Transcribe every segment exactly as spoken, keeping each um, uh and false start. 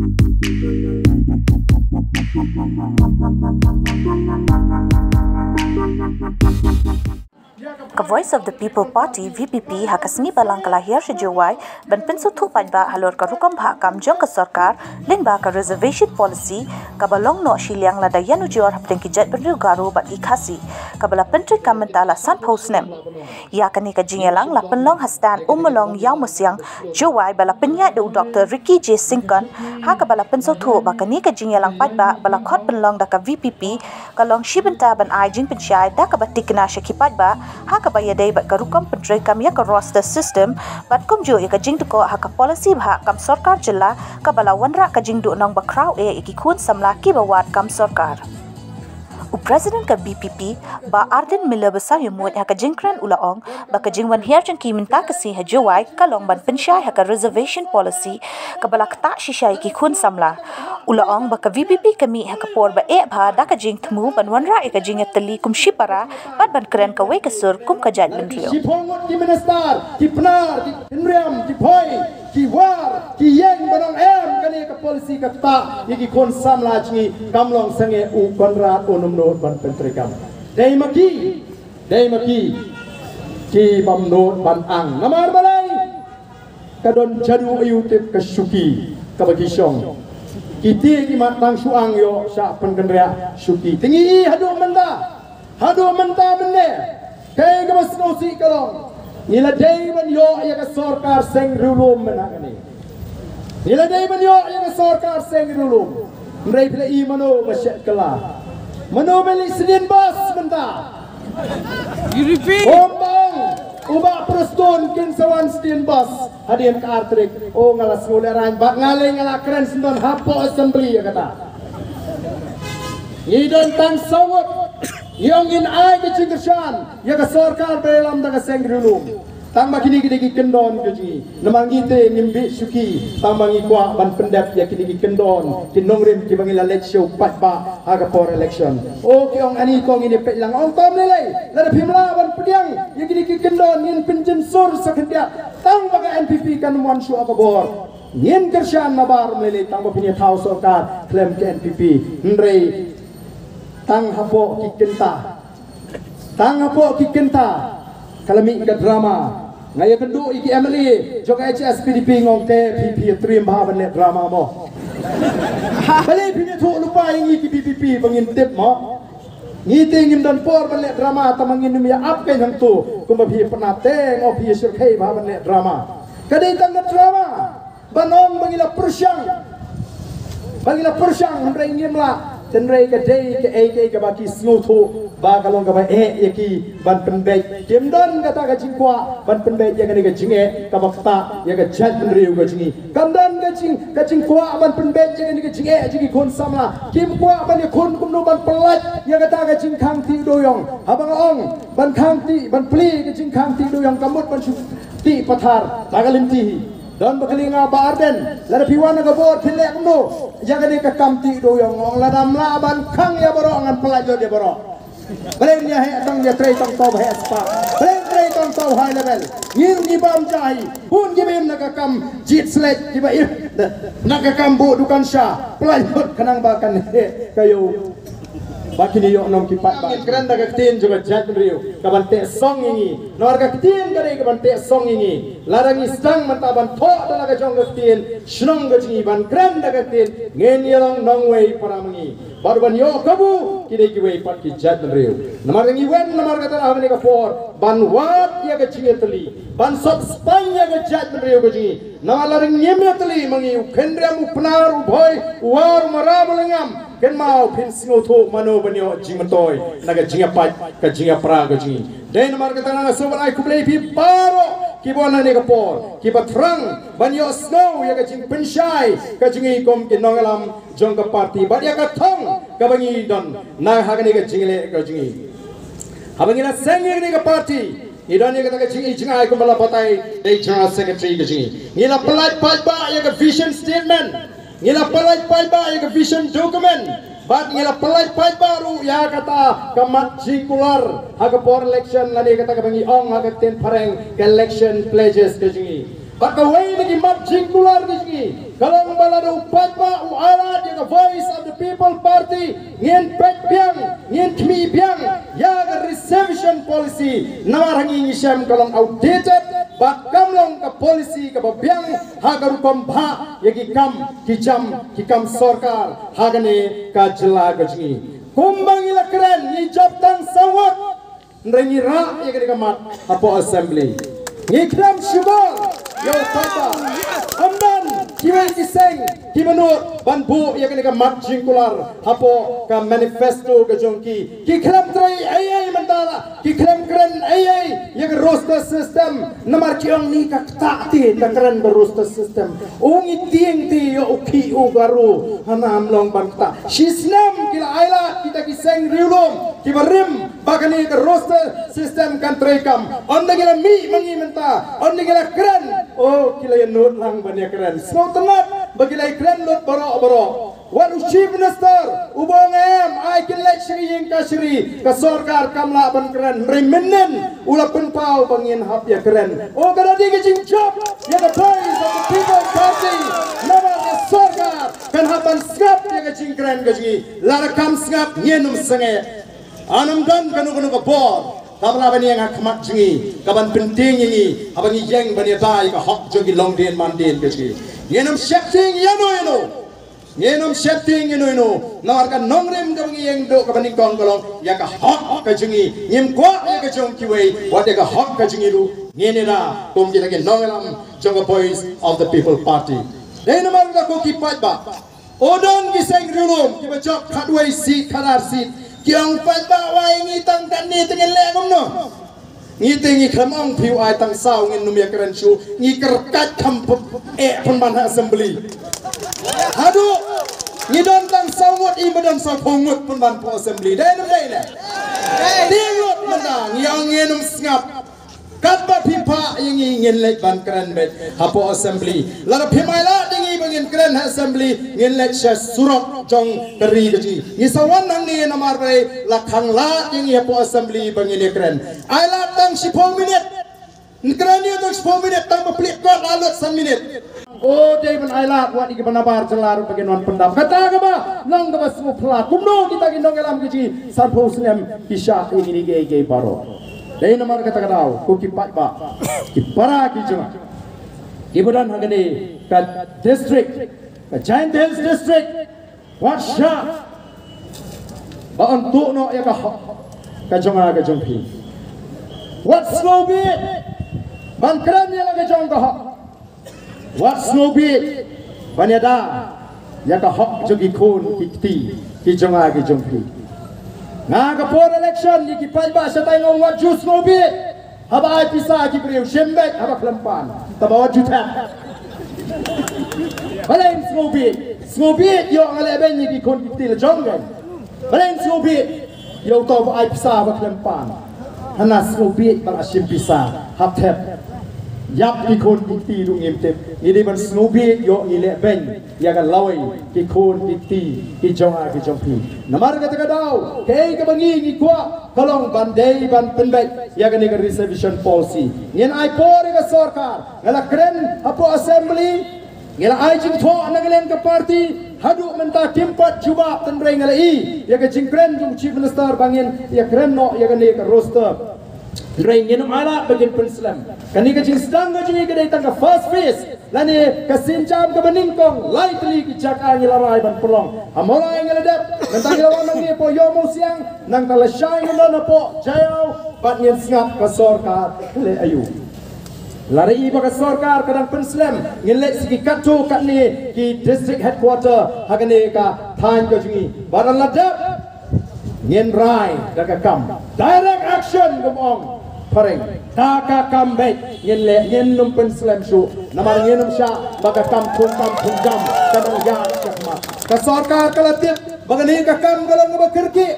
Ka Voice of the People Party, V P P, ha ka sngi Balang ka la hiar sha Jowai ban pynsngewthuh paidbah halor ka rukom bhah kam jong ka sorkar lyngba ka reservation policy kaba long noh shiliang lada ïanujor hapdeng ki jaitbynriew Garo bad ki Khasi, kaba la pyntreikam mynta la sanphew snem. Ïa kane ka jingïalang la pynlong ha stand Ummulong Ïawmusiang, Jowai, ba la pynïaid da u Doktor Ricky J Syngkon, ha kaba la pynsngewthuh ba kane ka jingïalang paidbah ba la khot pynlong da ka V P P ka long shi bynta ban ai jingpynshai da kaba tikna sha ki paidbah ha kaba ïadei bad ka rukom pyntreikam ïa ka roster system bad kumjuh ïa ka jingtkoh ha ka policy bhah kam sorkar jylla kaba la wanrah ka jingduhnong bakhraw eh ïa ki khun samla kiba wad kam sorkar. U President ka V P P, Bah Ardent Miller Basaiawmoit, ha ka jingkren u la ong ba ka jingwan hiar jong ki mynta ka sngi ha Jowai ka long ban pynshai ha ka reservation policy kaba la ktah shisha ïa ki khun samla. U la ong ba ka V P P ka mih ha ka por ba eh bha da ka jingthmu ban wanrah ïa ka jingïatylli kum shipara bad ban kren kawei ka sur kum ka jaitbynriew. Shiphew ngut ki minister, ki Pnar, ki Pynriam, ki Phoi, ki War, ki Ïeng, ba ong em, kane ka policy ka ktah ïa ki khun samla jong ngi, kam long sangeh u Conrad un ym nud ban pyntreikam. Dei ma ki, dei ma ki, ki bym nud ban ang. Namar balei? Ka don jadu aïu tip ka shuki kaba ki shong. Kiti ki mat tang shu ang ïoh sha pynkynriah shuki. Te ngi i haduh mynta, haduh mynta mynne, kaei kaba sngewsih ka long, ngi la dei ban ïoh ïa ka sorkar seng riewlum mynta kane. Ngi la dei ban ïoh ïa ka sorkar seng riewlum. Hynrei phi la i mano ba shet kylla? Mano ba leit sdien bas mynta? Ym ba ong u Bah Prestone kin sa wan sdien bas hadien ka ar tarik. O, nga la sngew lehraiñ bad nga lei nga la kren syndon hapoh assembly ïa kata. Ngi don tang saw ngut. Ngi ong ngin ai ka jingkyrshan ïa ka sorkar ba ïalam da ka seng riewlum. Tang ba kine ki dei ki kyndon ka jong ngi. Namar ngi te ngim bit shuki. Tang ba ngi kwah ban pyndep ïa kine ki kyndon, ki nongrim kiba ngi la leit sha u paidbah ha ka por election. O, ki ong ani ko ngin ïa peit lang. Ong to ym lei lei. Lada phim lah ban pdiang ïa kine ki kyndon ngin pynjynsur sa khyndiat. Tang ba ka N P P kan ym wan shuh ha ka bor. Ngin kyrshan nabar ym lei lei tang ba phin ïa thaw sorkar khlem ka N P P. Hynrei tang hapoh ki kynta, tang hapoh ki kynta ka la mih ka drama. Nga ïakynduh ïa ki M L A jong ka H S P D P, nga ong te phi, phi ïa triem bha ban leh drama mo. Balei phi ïathuh lypa ïa ngi ki V P P ba ngin tip mo? Ngi te ngim don por ban leh drama, tang ba ngin ym ïa ap kein hangto. Kumba phi ïa pynap te nga ong phi ïa shyrkhei bha ban leh drama. Ka dei tang ka drama. Ban ong ba ngi la pyrshang, ba ngi la pyrshang, hynrei ngim lah. Hynrei ka dei kaei kaei kaba ki sngewthuh ba ka long kaba eh ïa ki ban pynbeit. Kim don kata ka jingkwah ban pynbeit ïa kane ka jingeh kaba ktah ïa ka jaitbynriew ka jong ngi. Kam don ka jing, ka jingkwah ban pynbeit ïa kane ka jingeh jong ki khun samla. Kim kwah ban ïakhun kumno ban pyllait ïa kata ka jingkhang tih dewiong. Haba nga ong ban khang tih, ban plie ka jingkhang tih dewiong, ka mut ban shu tih pathar da ka lynti hi. Don ba kylli nga, Bah Ardent, lada phi wan na ka bor phin leh kumno ïa kane ka kam tih dewiong? Nga ong lada ym lah ban khang ïa baroh ngan pyllait lut ïa baroh. Balei ïa heh tang ïa trei tang to ba heh spah? Balei trei tang to high level? Ngi ruh ngi bam ja hi. Bun kiba im na ka kam jied sledge, kiba im na ka kam buh dukan sha, pyllait lut khnang ba kan heh ka ïew. Ba kin ïoh nong ki paidbah. Ngin kren da ka ktien jong ka jaitbynriew kaban teh song ïa ngi. Namar ka ktien ka dei kaban teh song ïa ngi. Lada ngi sdang mynta ban thoh da la ka jong ka ktien shnong ka jong ngi, ban kren da ka ktien, ngin ïa long nongwei para ma ngi. Bad ban ïoh kabu ki dei kiwei pat ki jaitbynriew. Namar ngi wen, namar kata ha kane ka por ban wad ïa ka jingïatylli, ban sop spaiñ ïa ka jaitbynriew ka jong ngi. Namar lada ngim ïatylli ma ngi, u Khynriam, u Pnar, u Bhoi, u War, u Maram, u Lyngngam, kynmaw phin sngewthuh mano ban ïoh jingmyntoi na ka jingïapait ka jingïapra ka jong ngi. Dei namar kata nga sngewbha ban ai khublei ïa phi baroh kiba wan ha kane ka por, kiba thrang ban ïohsngew ïa ka jingpynshai ka jong ngi kum ki nongïalam jong ka party bad ïa ka thong kaba ngi don na ha kane ka jingleh ka jong ngi. Haba ngi la seng ïa kane ka party, ngi don ïa kata ka jing, jingai kumba la batai da i General Secretary ka jong ngi. Ngi la pyllait paidbah ïa ka vision statement. Ngi la pyllait paidbah ïa ka vision document. Bad ngi la pyllait paidbah ruh ïa kata ka mat jingkular ha ka por election, lane kata kaba ngi ong ha ka ktien phareng ka election pledges ka jong ngi. Bad kawei na ki mat jingkular ka jong ngi ka long ba lada u paidbah People Party ngin peit biang, ngin khmih biang ïa ka reservation policy, namar ha ngi ngi shem ka long outdated bad kam long ka policy kaba biang ha ka rukom bha ïa ki kam ki jam ki kam sorkar ha kane ka jylla ka jong ngi. Kumba ngi la kren ngi jop tang saw ngut, hynrei ngi rah ïa kane ka mat hapoh assembly. Ngi khlem shukor ïa u paidbah. Ym don kiwei ki seng kiba nud ban buh ïa kane ka mat jingkular hapoh ka manifesto ka jong ki. Ki khlem trei ei ei mynta la, ki khlem kren ei ei ïa ka roster system. Namar ki ong ni ka ktah te ka kren ka roster system. U ngi tieng te ïa u khih u garo hana ym long ban ktah. Shisnem ki la ailad kita ki seng riewlum kiba rim ba kane ka roster system kan treikam. Ynda ki la mih ma ngi mynta, ynda ki la kren, oh ki la ïa nud lang ban ïa kren. Sngewtynnat ba ki la ïa kren lut baroh baroh. Wat u Chief Minister uba ong em ai kynleit sha ka ïing kashari, ka sorkar kam lah ban kren, hynrei mynnin u la pynpaw ba ngin hap ïa kren. Oh ka dei ka jingjop ïa ka Voice of the People Party. Namar ka sorkar kan hap ban sngap ïa ka jingkren ka jong ngi. Lada kam sngap ngin ym sangeh. Ym don kano kano ka bor kaba lah ban ïeng ha khmat jong ngi kaban pyntieng ïa ngi haba ngi ïeng ban ïada ïa ka hok jong ki longdien mandien ka jong ngi. Ngin ym sheptieng ïano ïano. Ngin ym sheptieng ïano ïano. Namar ka nongrim kaba ngi ïeng duh kaba nyngkong ka long ïa ka hok ka jong ngi. Ngim kwah ïa ka jong kiwei, wat ïa ka hok ka jong ngi ruh ngin ïada kum kita ki nongïalam jong ka Voice of the People Party. Dei namar kata ko ki paidbah, u don ki seng riewlum kiba jop khatwei seat, khatar seat, ki ong paidbah, wai ngi tang katne te ngin leh kumno? Ngi te ngi khlem ong phi u ai tang saw, ngin ym ïa kren shuh, ngi kyrkhat kham pynban ha assembly. Haduh ngi don tang saw ngut, i ba don saw phew ngut pynban hapoh assembly. Dei ne ym dei ne? Tieng lut mynta, ngi ong ngin ym sngap. Katba phi phah ïa ngi ngin leit ban kren beit hapoh assembly. Lada phim ailad ïa ngi ba ngin kren ha assembly, ngin leit sha surok jong ka ri ka jong ngi. Ngi sa wan hangne namar ba la khang lad ïa ngi hapoh assembly ba ngin ïa kren. Ailad tang shiphew minit. Ngin kren ïa tang shiphew minit, tang ba plie kot la lut san minit. Oh, dei ban ailad wat ïa kiba nabar jylla ruh ba kin wan pyndap. Kata kaba long kaba sngewphylla. Kumno kita ki nongïalam ka jong ngi sanphew snem ki shah ïa kine kiei kiei baroh. Dei namar kata ka daw ko ki paidbah, ki para ki jong nga kiba don ha kane ka district, ka Jaintia Hills District, wat shah ba yn tuh noh ïa ka hok ka jong nga ka jong phi. Wat sngewbit ban kren ïa la ka jong ka hok. Wat sngewbit ban ïada ïa ka hok jong ki khun ki kti ki jong nga ki jong phi. Nga ka por election ïa ki paidbah shatai nga ong wat ju sngewbit. Haba ai pisa ki briew shim beit haba khlem pan. Tangba wat ju thep. Balei sngewbit? Sngewbit ïoh nga leh beiñ ïa ki khun ki kti la jong ka. Balei sngewbit? Ïa uto ba ai pisa haba khlem pan. Hana sngewbit ba la shim pisa hap thep. Ïap ki khun ki kti ruh ngim tip. Ngi dei ban sngewbit ïoh ngi leh beiñ ïa ka lawei ki khun ki kti ki jong nga ki jong phi. Namar kata ka daw kaei kaba ngi ngi kwah ka long ban dei ban pynbeit ïa kane ka reservation policy. Ngin ai por ïa ka sorkar. Nga la kren hapoh assembly, nga la ai jingthoh na ka liang ka party, haduh mynta kim pat jubab, hynrei nga la i ïa ka jingkren jong u Chief Minister ba ngin ïa kren noh ïa kane ka roster. Hynrei ngin ym ailad ba kin pynslem. Kane ka jingsdang ka jong ngi ka dei tang ka first phase lane ka sienjam kaba nyngkong. Lai tylli ki jaka ngi la rai ban pynlong. Ha Mawlai ngi la dep, mynta ngi la wan hangne hapoh Ïewmawsiang, nangta lashai ngin don hapoh Jaïaw bad ngin sngap ka sorkar ka leh aïu. Lada i ba ka sorkar ka dang pynslem, ngin leit sha ki katto katne ki district headquarter ha kane ka thaiñ ka jong ngi. Bad lada dep, ngin rai da ka kam. Direct action, kum ong phareng. Da ka kam beit ngin leh, ngin ym pynslem shuh. Namar ngin ym shah ba ka kam thung kam thung jam ka dang ïaid shakhmat. Ka sorkar ka la tip ba kane ka kam ka long kaba kyrkieh.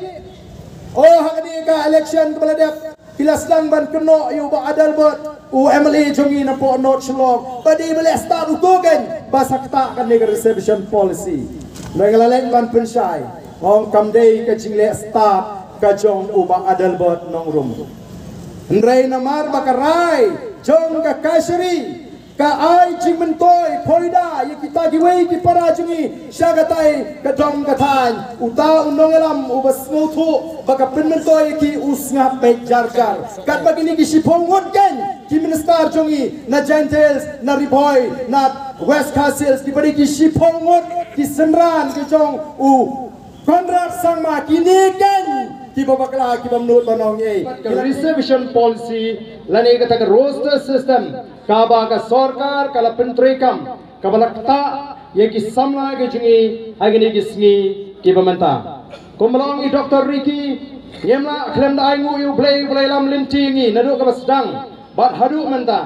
Oh, ha kane ka election kaba la dep, ki la sdang ban kynnoh ïa u Bah Adelbert, u M L A jong ngi napoh North Shillong, ba dei ba leh start uto kein ba sa ktah kane ka reservation policy. Nga la leit ban pynshai, ong kam dei ka jingleh start ka jong u Bah Adelbert Nongrum. Hynrei namar ba ka rai jong ka Kashari Ka ai jingmyntoi phoida ïa kita kiwei ki para jong ngi sha katai ka dong ka thaiñ. Uta u nongïalam uba sngewthuh ba ka pynmyntoi ïa ki u sngap beit jar jar. Katba kine ki shiphew ngut kein ki minister jong ngi na Jaintia Hills, na Ri Bhoi, na West Khasi Hills, kiba dei ki shiphew ngut ki synran ki jong u Conrad Sangma, kine kein kiba bakla, kiba mut ban ong ei. Ka reservation policy lane kata ka roster system kaba ka sorkar ka la pyntreikam, kaba la ktah ïa ki samla ki jong ngi ha kine ki sngi kiba mynta. Kumba la ong i Doctor Ricky, ngim lah khlem da ainguh ïa U Blei, U Blei lam lynti ïa ngi naduh kaba sdang bad haduh mynta.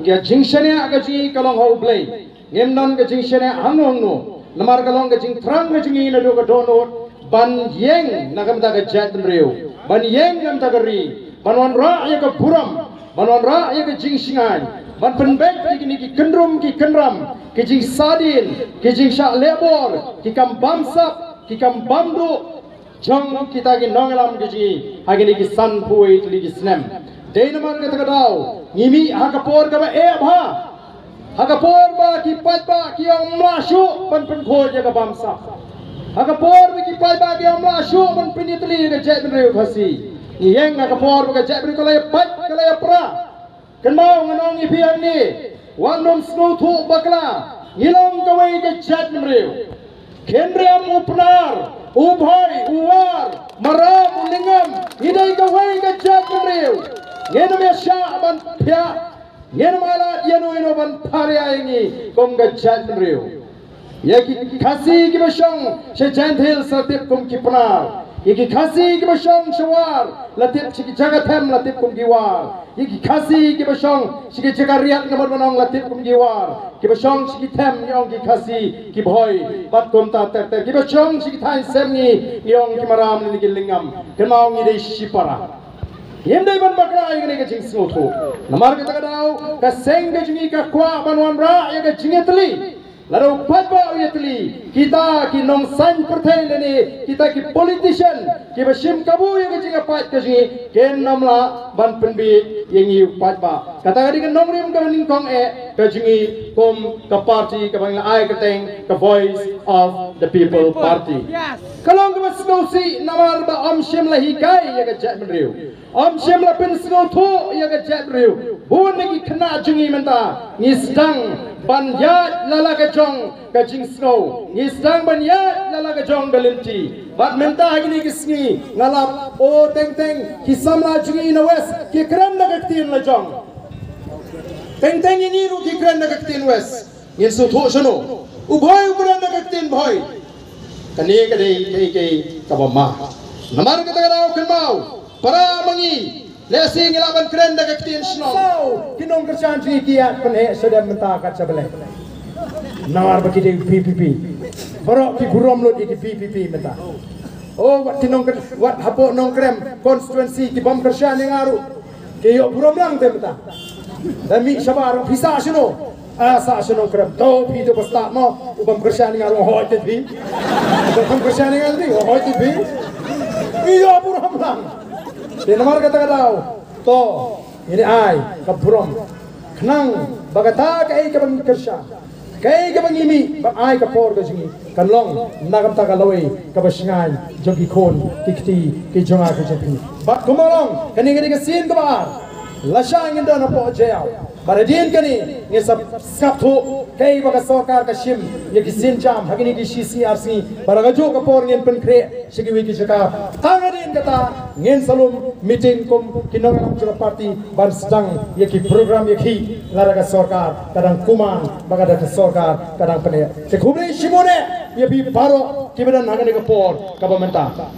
Ka jingshaniah ka jong ngi ka long ha U Blei. Ngim don ka jingshaniah hangno hangno, namar ka long ka jingthrang ka jong ngi naduh ka dohnud ban ïeng na ka bynta ka jaitbynriew, ban ïeng na ka bynta ka ri, ban wanrah ïa ka burom, ban wanrah ïa ka jingshngaiñ, ban pynbeit ïa kine ki kyndrum ki kynram, ki jingsadien, ki jingshah lehbor, ki kam bamsap, ki kam bamduh jong kita ki nongïalam ki jong ngi ha kine ki sanphew wei tylli ki snem. Dei namar kata ka daw ngi mih ha ka por kaba eh bha, ha ka por ba ki paidbah ki ong ym lah shuh ban pynkhuid ïa ka bamsap, ha ka por ba ki paidbah ki ong ym lah shuh ban pynïatylli ïa ka jaitbynriew Khasi. Ngi ïeng ha ka por ba ka jaitbynriew ka la ïapait, ka la ïapra. Kynmaw, ngan ong ïa phi hangne, wat nym sngewthuh bakla, ngi long kawei ka jaitbynriew. Khynriam, u Pnar, u Bhoi, u War, Maram, u Lyngngam, ngi dei kawei ka jaitbynriew. Ngin ym ïa shah ban phiah, ngin ym ïa lad ïano ïano ban pharia ïa ngi kum ka jaitbynriew. Ïa ki Khasi kiba shong sha Jaintia Hills la tip kum ki Pnar. Ïa ki Khasi kiba shong sha War la tip, sha ki jaka them la tip kum ki War. Ïa ki Khasi kiba shong sha ki jaka riat, nga mut ban ong, la tip kum ki War. Kiba shong sha ki them ngi ong ki Khasi, ki Bhoi bad kumta ter ter. Kiba shong sha ki thaiñ sem ngi, ngi ong ki Maram ne ki Lyngngam. Kynmaw, ngi dei shipara. Ngim dei ban bakla ïa kane ka jingsngewthuh. Namar kata ka daw ka seng ka jong ngi ka kwah ban wanrah ïa ka jingïatylli. Lada u paidbah u ïatylli, kita ki nongsaiñ pyrthei lane kita ki politician kiba shim kabu ïa ka jingïapait ka jong ngi, kin ym lah ban pynbieit ïa ngi u paidbah. Kata ka dei ka nongrim kaba nyngkong eh ka jong ngi kum ka party kaba ngi la ai kyrteng ka Voice of the People Party. Ka long kaba sngewsih namar ba ym shym la hikai ïa ka jaitbynriew. Ym shym la pynsngewthuh ïa ka jaitbynriew. Bun na ki khynnah jong ngi mynta ngi sdang ban ïaid la la ka jong ka jingsngew, ngi sdang ban ïaid la la ka jong ka lynti. Bad mynta ha kine ki sngi nga lap, o, teng teng ki samla jong ngi na West ki kren da ka ktien la jong. Teng teng ïa ngi ruh ki kren da ka ktien West. Ngin sngewthuh shano? U Bhoi u kren da ka ktien Bhoi. Kane ka dei kaei kaei kaba ma. Namar kata ka daw kynmaw, para ma ngi, lehse ngi lah ban kren da ka ktien shnong. Saw ki nongkyrshan jong ngi ki ïaid pynheh shadem mynta kat sha Blei. Namar ba ki dei V P P. Baroh ki burom lut ïa ki V P P mynta. Oh, wat ki nongkyn-, wat hapoh Nongkrem constituency ki bym kyrshan ïa nga ruh ki ïoh burom lang te mynta. Da mih shabar, phi sah shano? Ah, sah sha Nongkrem. To phi to ba stad mo, u bym kyrshan ïa nga ruh hooid te phi. U bym kyrshan ïa nga ruh hooid te phi. Ki ïoh burom lang. Te namar kata ka daw, to ngin ai ka burom. Khnang ba kata kaei kaba ngi kyrshan, kaei kaba ngi mih ban ai ka por ka jong ngi, kan long na ka bynta ka lawei kaba shngaiñ jong ki khun ki kti ki jong nga ki jong phi. Bad kumba long, kane ka dei ka sien kaba ar. Lashai ngin don hapoh jaiaw. Bad hadien kane ngin sa sngap thuh kaei ba ka sorkar ka shim ïa ki sienjam ha kine ki shi sngi ar sngi. Bad ha kajuh ka por ngin pynkhreh sha kiwei ki jaka. Tang hadien kata ngin sa lum meeting kum ki nongïalam jong ka party ban sdang ïa ki program ïa ki, lada ka sorkar ka dang kumne, ba lada ka sorkar ka dang pynneh. Te khublei shibun eh ïa phi baroh kiba don ha kane ka por kaba mynta.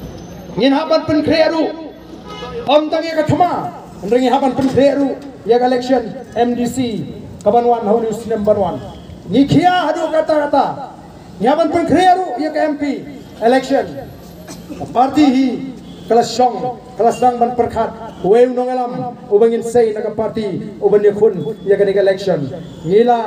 Ngin hap ban pynkhreh ruh, ym tang ïa ka thma, hynrei ngi hap ban pynkhreh ruh ïa ka election M D C kaban wan ha une u snem ban wan. Ngi khia haduh katta katta. Ngi hap ban pynkhreh ruh ïa ka M P election. Ka party hi ka la shong, ka la sdang ban pyrkhat uwei u nongïalam uba ngin sei na ka party uban ïakhun ïa kane ka election. Ngi la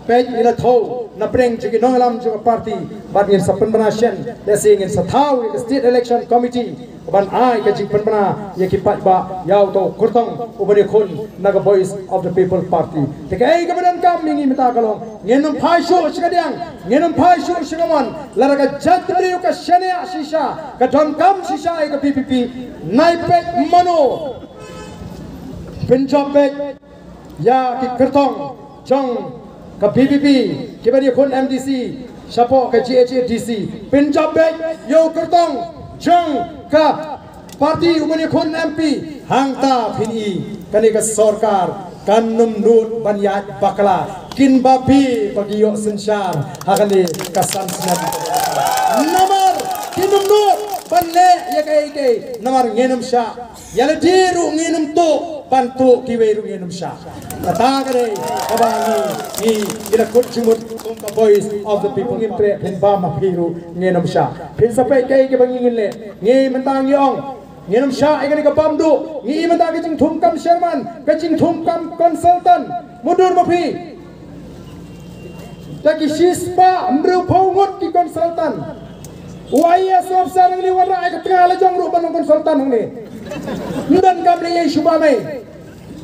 Peit, ngi la thew na pdeng jong ki nongïalam jong ka party, bad ngin sa pynbna shen, lehse ngin sa thaw ïa ka State Election Committee ban ai ka jingpynbna ïa ki paidbah ïa uto u kyrtong uba ïakhun na ka Voice of the People Party. Te kaei kaba donkam ïa ngi mynta ka long, ngin ym phai shuh sha ka diang, ngin ym phai shuh sha ka mon. Lada ka jaitbynriew ka shaniah shisha, ka donkam shisha ïa ka VPP, nai peit mano. Pynjop beit ïa ki kyrtong jong ka VPP kiba ïakhun MDC shapoh ka GHADC. Pynjop beit ïa u kyrtong jong ka party uba ïakhun MP. Hangta phin i kane ka sorkar kan ym nud ban ïaid bakla. Kin ba phi ba ki ïoh synshar ha kane ka san snem. Namar kin ym nud ban leh ïa kaei kaei, namar ngin ym shah. Ïa lade ruh ngin ym tuh, ban tuh kiwei ruh ngin ym shah. Kata ka dei kaba ngi, ngi, ngi la kut jingmut kum ka Voice of the People. Ngim treh, phin bam ha phi ruh ngin ym shah. Phin sa peit kaei kaba ngi ngin leh. Ngi mynta ngi ong ngin ym shah ïa kane ka bam duh. Ngi i mynta ka jingthung kam chairman, ka jingthung kam consultant. Mutdur ma phi. Te ki shispah hynriewphew ngut ki consultant. U IAS officer hangne u wanrah ïa ka tnga la jong ruh ban long consultant hangne. Ym donkam leh ei shuh ba mei.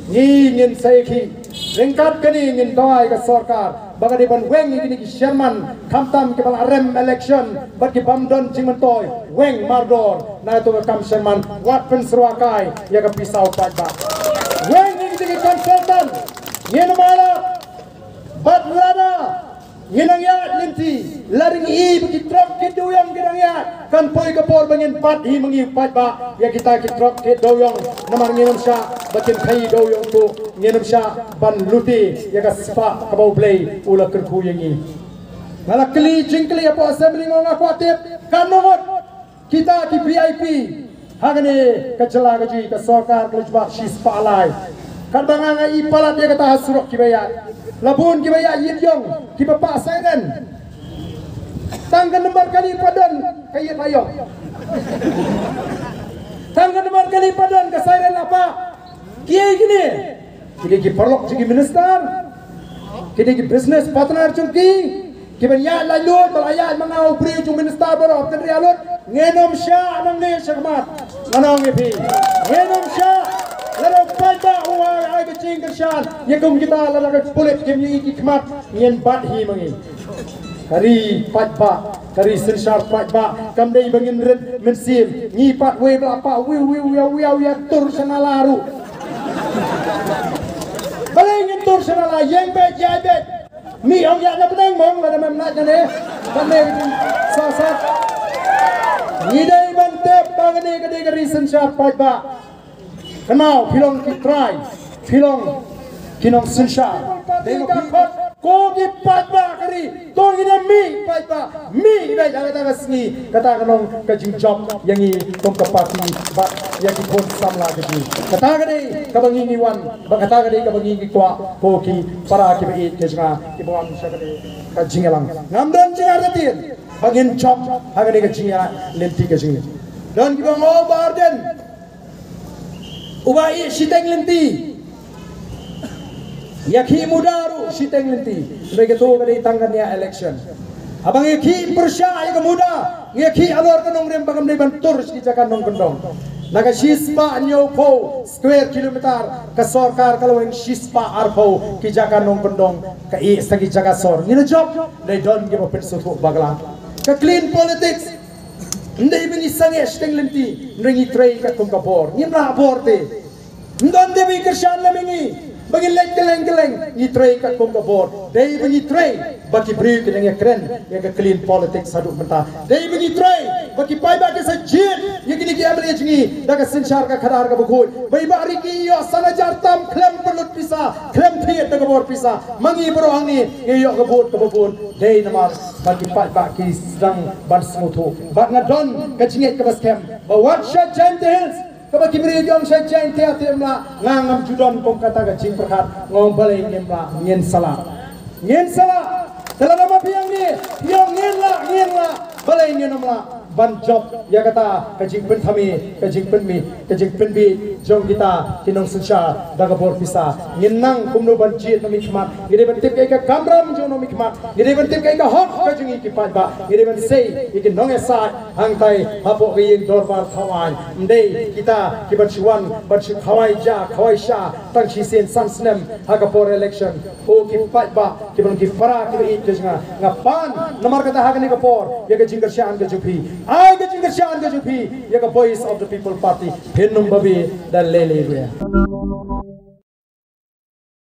Ngi ngin sa ïakhih. Ryngkat kane ngin dawa ïa ka sorkar ba ka dei ban weng ïa kine ki chairman, khamtam kiba la rem election bad ki bym don jingmyntoi, weng mardor na kato ka kam chairman. Wat pynsyrwa kai ïa ka pisa u paidbah. Weng ïa kine ki consultant. Ngin ym ai lad. Bad lada ngi nang ïaid lynti, lada ngi i ba ki trok ki dewïong ki nang ïaid, kan poi ka por ba ngin bat hi ma ngi paidbah ïa kita ki trok ki dewïong. Namar ngin ym shah ba kin khaïi dewïong tuh, ngin ym shah ban lute ïa ka spah kaba U Blei u la kyrkhu ïa ngi. Nga la kylli jingkylli hapoh assembly, nga ong nga kwah tip katno ngut kita ki VIP ha kane ka jylla ka jong ngi, ka sorkar ka la jubab shispah lai. Katba nga, nga i palat ïa kata ha surok kiba ïaid, la bun kiba ïaid ïit ïong, kiba pah siren. Tang ka nambar kali pat don ka ïit la ïong. Tang ka nambar kali pat don ka siren la pah. Kiei kine? Kine ki paralok jong ki minister. Kine ki business partner jong ki. Kiban ïaid laitluid, ba la ïaid ma nga u briew jong minister baroh, hap kynriah lut. Ngin ym shah nangne shakhmat. Ngan ong ïa phi, ngin ym shah. Lada u paidbah u ai, ai ka jingkyrshan ïa kum kita, lada ka pulit kim ïohi ki khmat, ngin bat hi ma ngi. Ka ri paidbah, ka ri synshar paidbah, kam dei ba ngin rit mynsiem. Ngi pat wei ba la pah wiaw wiaw wiaw wiaw, ïa tur sha nala ruh. Balei ngin tur sha nala? Ïeng beit, ïaid beit. Mih ong ïaid na bneng mo, lada mem nait na ne. Ban ne sa sat. Ngi dei ban tip ba kane ka dei ka ri synshar paidbah. Kynmaw, phi long ki trai, phi long ki nongsynshar. Dei ka khot ko ki paidbah ka ri. To ngin ïa mih paidbah, mih beit ha kata ka sngi, kata ka long ka jingjop ïa ngi kum ka party bad ïa ki khun samla ka jong ngi. Kata ka dei kaba ngi ngi wan, bad kata ka dei kaba ngi ngi kwah, ko ki para kiba ïeit ki jong nga kiba wan sha kane ka jingïalang. Ngam don jingartatien ba ngin jop ha kane ka jingïalang lynti ka jong ngi. Don kiba ong, oh, Bah Ardent uba ïeh shiteng lynti. Ïakhih muda ruh shiteng lynti. Hynrei kato ka dei tang ka nia election. Haba ngi ïakhih pyrshah ïa ka muda, ngi ïakhih halor ka nongrim, ba kam dei ban tur sha ki jaka nongkyndong. Na ka shispah hynñiewphew square kilometer, ka sorkar ka la weng shispah arphew ki jaka nongkyndong. Ka ïeh sa ki jaka sor. Ngi la jop, hynrei don kiba pynsngewthuh bakla. Ka clean politics. Ym dei ba ngi sangeh shiteng lynti, hynrei ngi trei katkum ka bor. Ngim lah bor te. Ym don de ba ngi kyrshan lem ïa ngi ba ngin leit kylleng kylleng, ngi trei katkum ka bor. Dei ba ngi trei ba ki briew kin nang ïakren ïa ka clean politics haduh mynta. Dei ba ngi trei ba ki paidbah kin sa jied ïa kine ki MLA jong ngi da ka synshar ka khadar kaba khuid. Ba i Bah Ricky i ïoh san hajar tam khlem pynlut pisa, khlem thied da ka bor pisa. Ma ngi baroh hangne ngi ïoh ka vote kaba bun. Dei namar ba ki paidbah ki sdang ban sngewthuh. Bad nga don ka jingngeit kaba skhem ba wat sha Jaintia Hills, kaba ki briew ki ong sha Jaintia te ym lah, nga ngam ju don kum kata ka jingpyrkhat. Nga ong balei ngim lah, ngin sa lah. Ngin sa lah. Te lada ma phi ong ne, phi ong ngin lah, ngin lah, balei ngin ym lah? ban jop ïa kata ka jingpynthame, ka jingpynmih, ka jingpynbit jong kita ki nongsynshar da ka bor pisa. Ngin nang kumno ban jied na mihkhmat, ngi dei ban tip kaei ka kamram jong na mihkhmat, ngi dei ban tip kaei ka hok ka jong ngi ki paidbah, ngi dei ban sei ïa ki nongïasaid hangtai hapoh ka ïing dorbar thaw aiñ. Ym dei kita ki ban shu wan ban shu khawai ja khawai sha tang shisien san snem ha ka por election. Ko ki paidbah, ki ban ki para ki ba ïeit ka jong nga, nga pan namar kata ha kane ka por ïa ka jingkyrshan ka jong phi. Ai ka jingkyrshan ka jong phi ïa ka Voice of the People Party. Phin ym babe da lei lei ruh.